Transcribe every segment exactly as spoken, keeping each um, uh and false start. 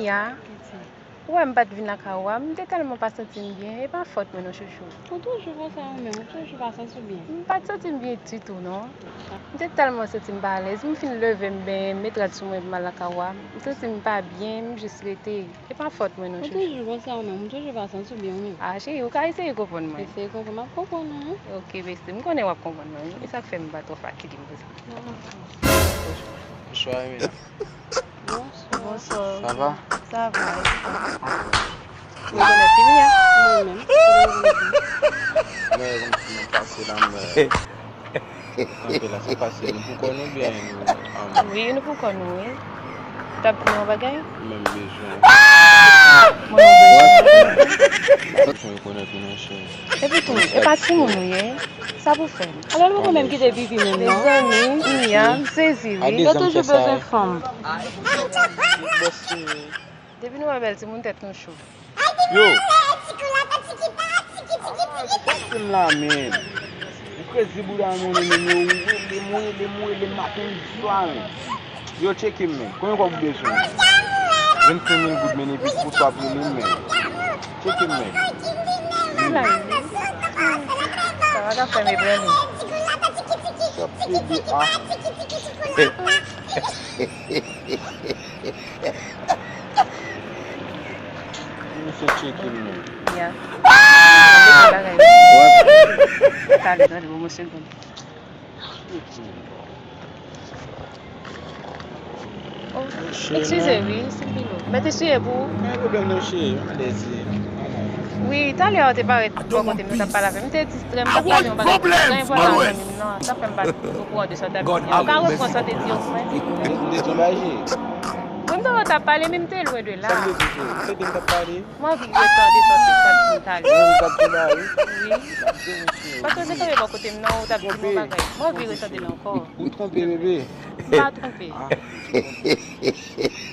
Ya. Ou wè m pa t vin lakay ou a, m te tèlman pa santi m byen, e pa fòt mwen non chouchou. Ou toujou konsa ou menm, ou toujou pa santi w byen. M pa t santi m byen ditou non. M te tèlman santi m pa alèz, m fin leve m benyen, m met rad sou mwen epi m al lakay ou a. M santi m pa byen, m jis rete. E pa fòt mwen non chouchou. Ou toujou konsa ou menm, ou toujou pa santi w byen ou menm. Ah cheri, ou ka eseye konprann mwen. Eseye konprann, m ap konprann ou wi. Ok besti, m konnen w ap konprann mwen wi. E sa k fè m pa twò fatige m konsa. Bonswa Emina. Bonswa. Sa va? Sa va. Ou rekonèt li, Mia? Mwen menm. Mwen konn si nou pase la, mwen kanpe la, sa pase, nou pou kò nou byen nou. Wi, nou pou kò nou, wi. Ou t ap di m yon bagay? Mwen bezwen. Mwen bezwen. Mwen bezwen rekonèt ou, non, cheri. Epi tou, e pa timoun ou ye? Sa pou fè m? Alò, l poko menm kite Vivi menm, non? Mezanmi, Mia, m sezi, wi. Yo toujou bezwen fanm. Depi nou wè bèl timoun, tèt nou cho. Yo! Timoun la, men. Ou krezi bouda mwen, men, men, yo, ou rele m, ou rele m, ou rele m maten, midi, swa, men. Yo, tcheke m, men. Konbyen kòb ou bezwen? Vennsenk mil goud, men, epi pou sa, pou li, men. Tcheke m, men. Ala, sa va ka fè m ebranle. Sa pede a. Misye tcheke m, men. Ya. Talè, talè, bon, mwen segonn. Oh, eskize, wi, Silvino. Mèt eskize pou ou. Pa gen pwoblèm non, cheri, alèz. Wi, talè a ou te parèt bò kote m, nou t ap pale avè m. M te distrè, m t ap pale yon bagay ki trè enpòtan nan zanmi m nan. Sa fè m pa t okouran de sa w t ap di. Ou ka reprann sa w te di yo pou mwen, silvouplè? M te di yon bagay, cheri. Wi, m te wè w t ap pale, men m te lwen de la. Sa m te di, cheri? M te di m t ap pale. Mwen anvi retande sa w te, sa w t ap di m talè. Mwen menm t ap di w la, wi. Wi. Paske w te kanpe bò kote m nan, ou t ap di m yon bagay. Mwen anvi retande l ankò. Ou twonpe, bebe. M pa twonpe. Ah, ou twonpe.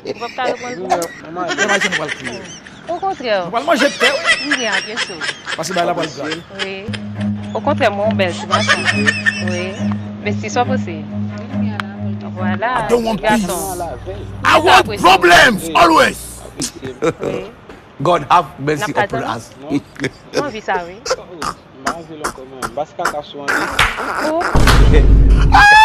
Ou p ap ka reprann pou mwen? Mwen, mwen, mwen, mwen, mwen, mwen, mwen, mwen, Okontrè. Nou pral manje tè, wi. M gen apre cho. Paske bagay la pral grav. Wi. Okontrè, mwen yon bèl ti gason. Wi. Besti, sa w panse? Vwala, ti gason. I want problems always. Wi. God have mercy upon us. Mwen anvi sa, wi. M pa anvi l ankò, mwen. M pase kaka sou an li. Ou?